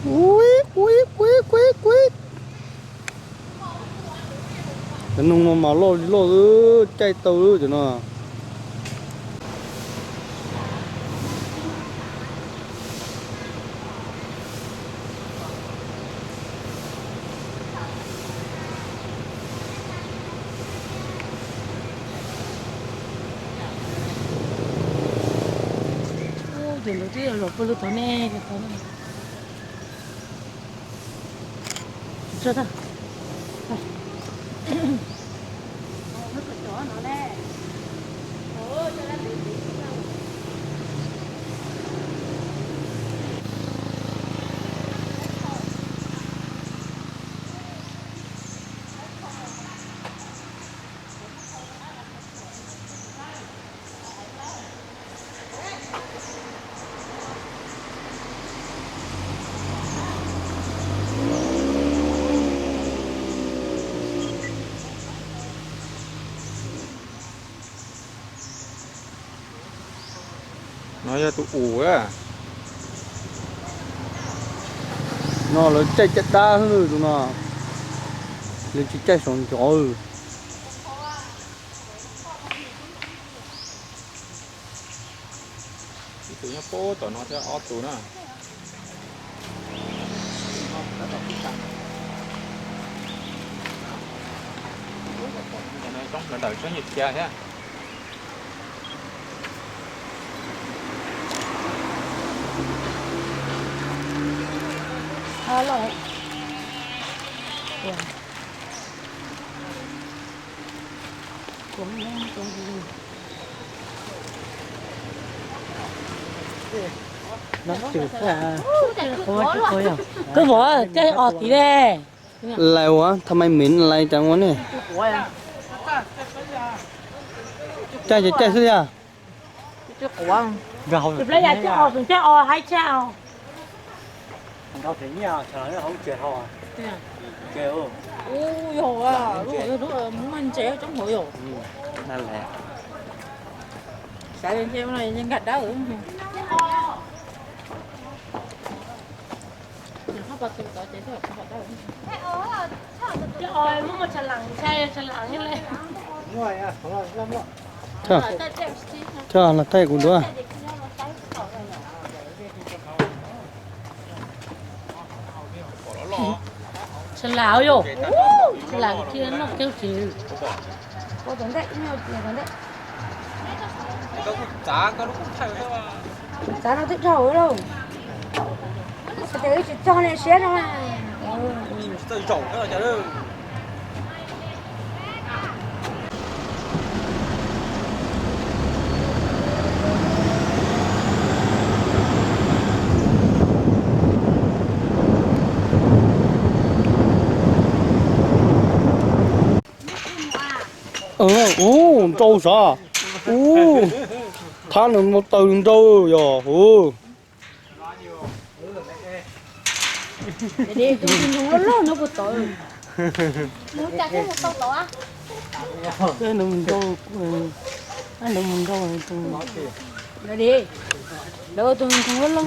Ui, ui, ui, ui, ui. Cov noog no mas loj li loj, caij tau cov no. Ces lawv twb yog los pw lub tod ne, lub tod ne. No yog tus ub a. No lawv caij caj dab xwb tus no. Lawv tsis caij saum ncov. Ib tug nyob puag tom no thiab ob tug na. Ntawm tsheb nyiaj txiag thiab. Koj muam, caij os tid le. Lais ua, tha mai mem lais cas ua ne? Caij ces caij xwb yog. Tus plab yam caij os, tus caij os haib tshaj os. Ub, yog, muaj ntses coob hauv yog. Xav nce nkag dawb. Muaj tshav lam, tshav lam le. Thaj, los thaij kuv dua. Tshav lam yom, tshav lam kiag noj kiag ces. Txav no twb dhau lawm. Ces wb tsis txog niam siab no. Ub, nrau sav. Ub, thab nws mus taws nrau yog. Tus ntoo loj loj no puas tau? Mus cas thiaj mus tau tod? Nws mus nrau, nws mus nrau tus. Lawv tus ntoo loj loj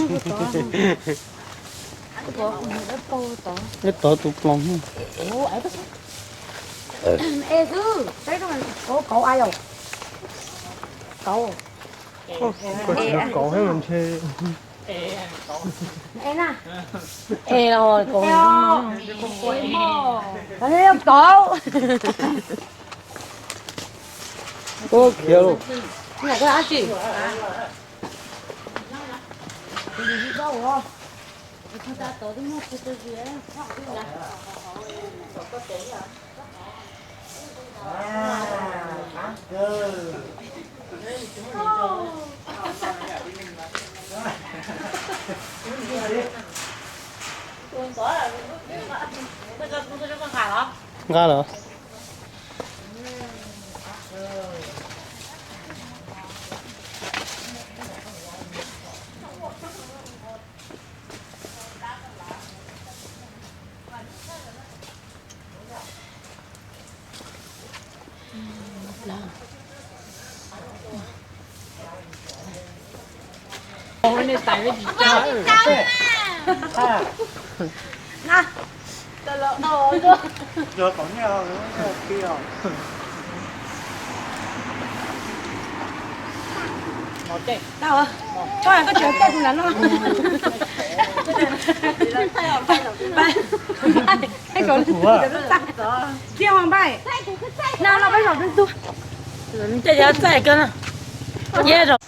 puas tau? Ib tod tus ploog. Es xwb, kauv, kauv a yom. Kauv. Koj tsis kauv thiab mas ntshe. Es na. Es los kauv. Kauv. Ua khiav lauj. Nqa lawm. Tau, koj tseem tau tus ntawd no. Txiaj ho npaj. No no peb zaum ntua. Ces yog txaij koj na. Ces zaum.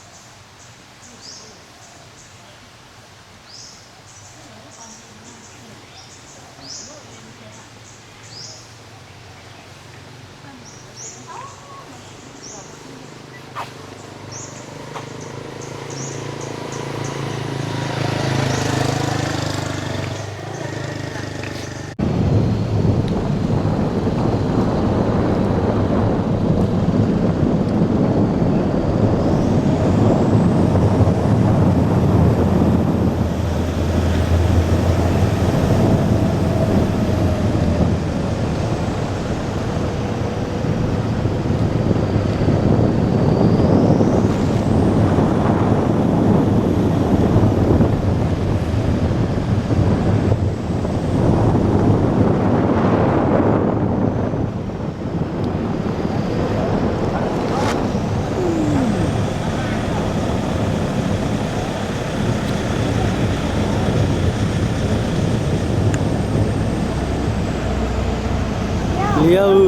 Liab.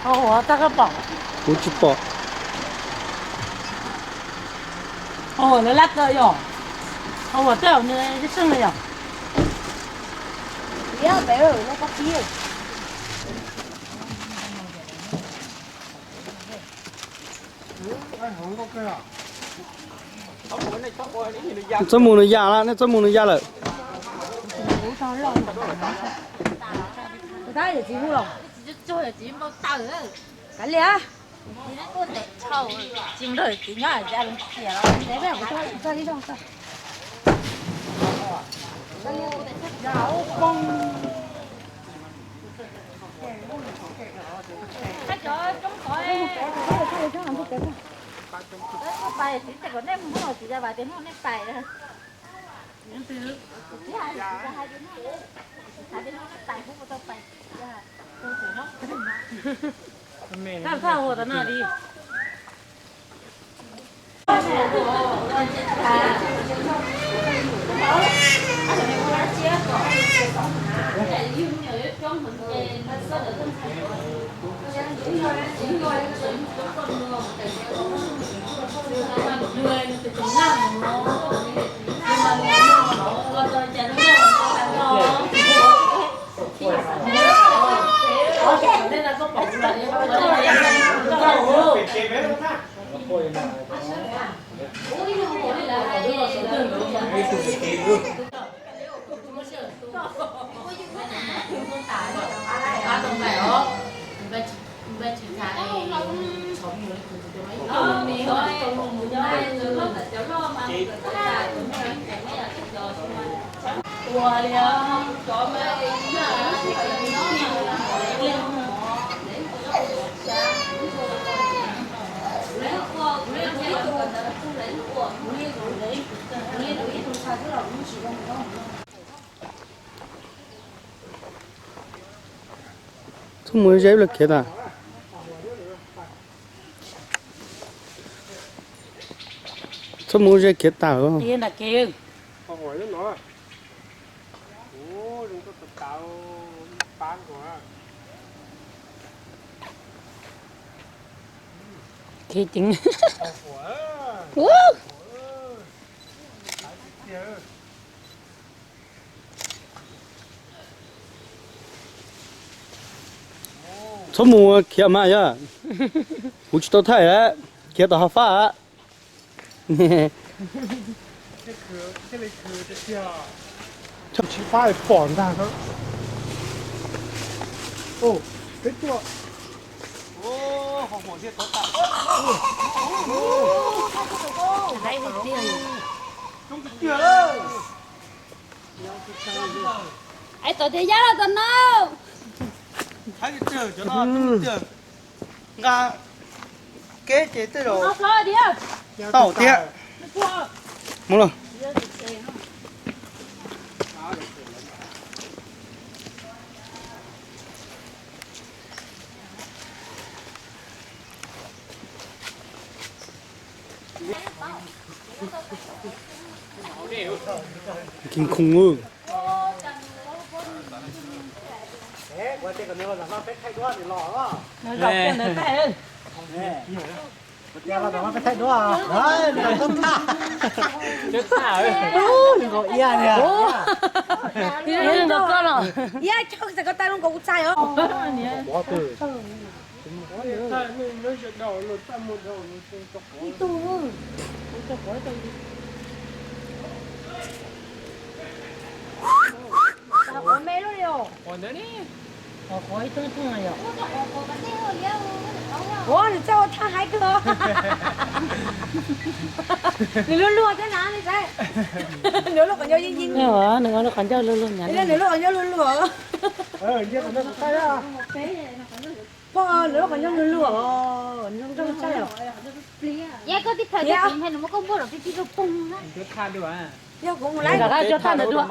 Ho huam tag koj pom? Kuv tsis pom. Ho huam lawv lab kawg yog? Ho huam tej zaum nws seej li yog? Txoj mus nws ya lawm, nej txoj mus nws ya lawm. Kav liam. Txhob mus ze ib lawv khiav tas. Txhob mus ze khiav tas. Nram kev. Ua zoo nkauj tas tas, pab nkaus. Khiav ceev. Txhob mus khiav mas yog, kuv tsis tau thaij, khiav tom hav fab. Tsis fab pom ntag. Ais tom tiag yab los tom no. Nqa keb ces tej zaum tau thiab. Mus los. Kinh khủng. Ua, koj los. Ua, koj tau lub nkaus kuv txaij os. Ib tug. Qhov me lub li os. Qhov ib tug tug no yom. Ua, nws txawj ua thaj haib kawg os. Nws luag luag thiab na, nws saib. Nws lub qhov ncauj yeej yeej. Nws ua lub qhov ncauj luag luag, nws lub qhov ncauj luag luag. Pog, nws lub qhov ncauj luag luag, nws zoo saib os. Yog koj tib thawj tib nthe nws muab koj npuaj los tib tib rau poob na. Yog kuv mus lawm. Cov thaj ntawd dua.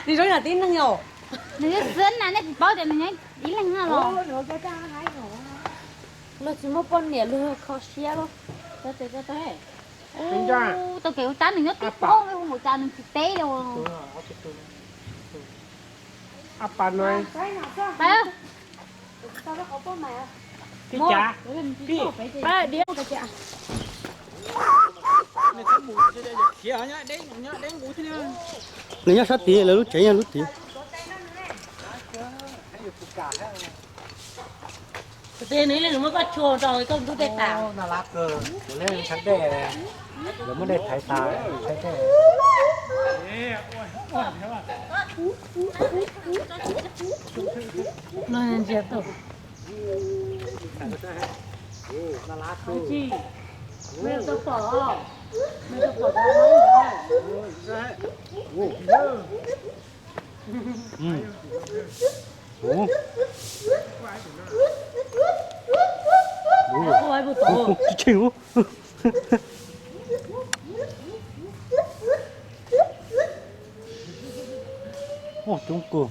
Nws zoo yam tib neeg yom. Nws yog xwb na, nej tsis paub tias nws yog ib leeg na los. Luag tsis muaj poj niam luag kho siab los. Tau kev ua tsab nws nyob tib pob, hu mus cas nws tsis teb li. Nws nyob sab tid, lawv lub tsev nyob lub tid. Tes nws ib leeg nws muab koj tshua rau koj ntub tej tas. Noj lab kawg, kuv leb tshaib dej, lawv muab dej thaiv tas, tshaib dej. Noj ntsia tau. Noj lab kawg. Mej tau pom, mej tau pom. Tsis tsheej. Coob kawg.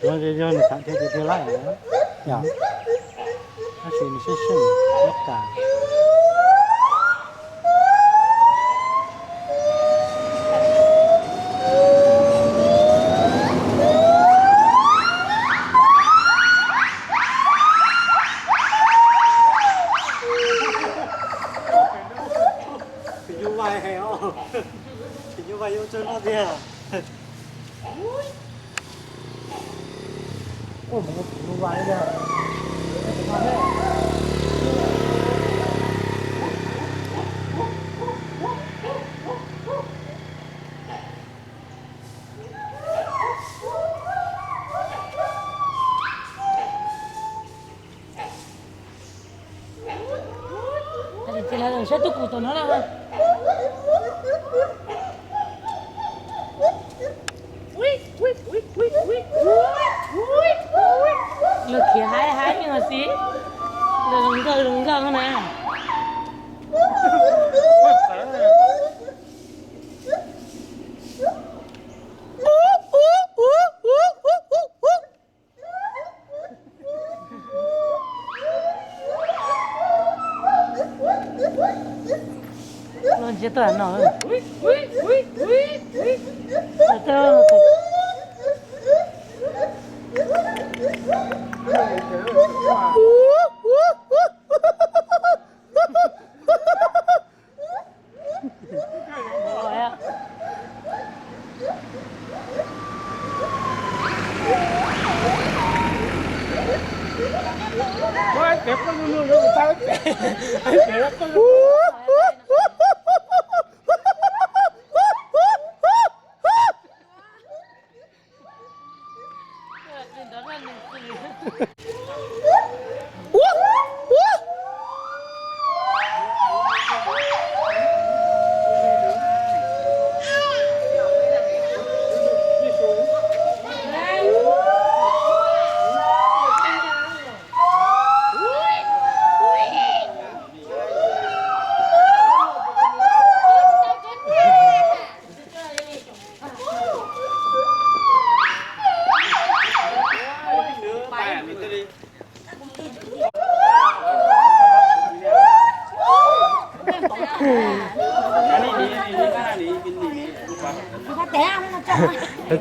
Yog nws tham thiaj tias thiaj laij, yog, tab sis nws siab seej nyob tas. Phim nyuj vais heev os. Phim nyuj vais yuav tsawg noj tiag. Ces lawv saib tub kus tom no na. Lawv khiav haib haib li no xwb, lawv zoo nkauj zoo nkauj na. Ces tuaj no.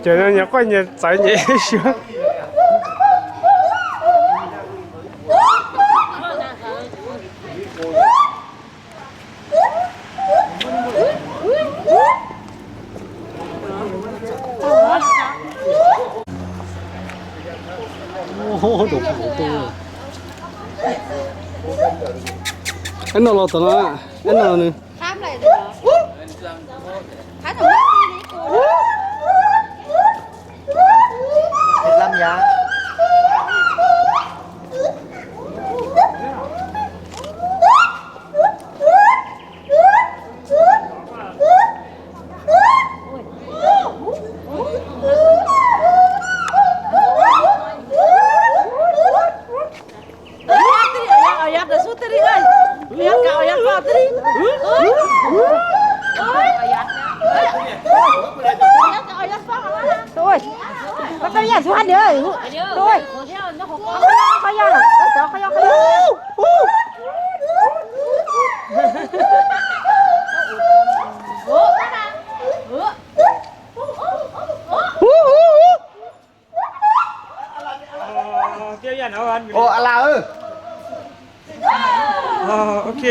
Ces no nyias quaj nyias txawv nyias ib suab. Ib no los tom no, ib no nws. Ua a la. Ok.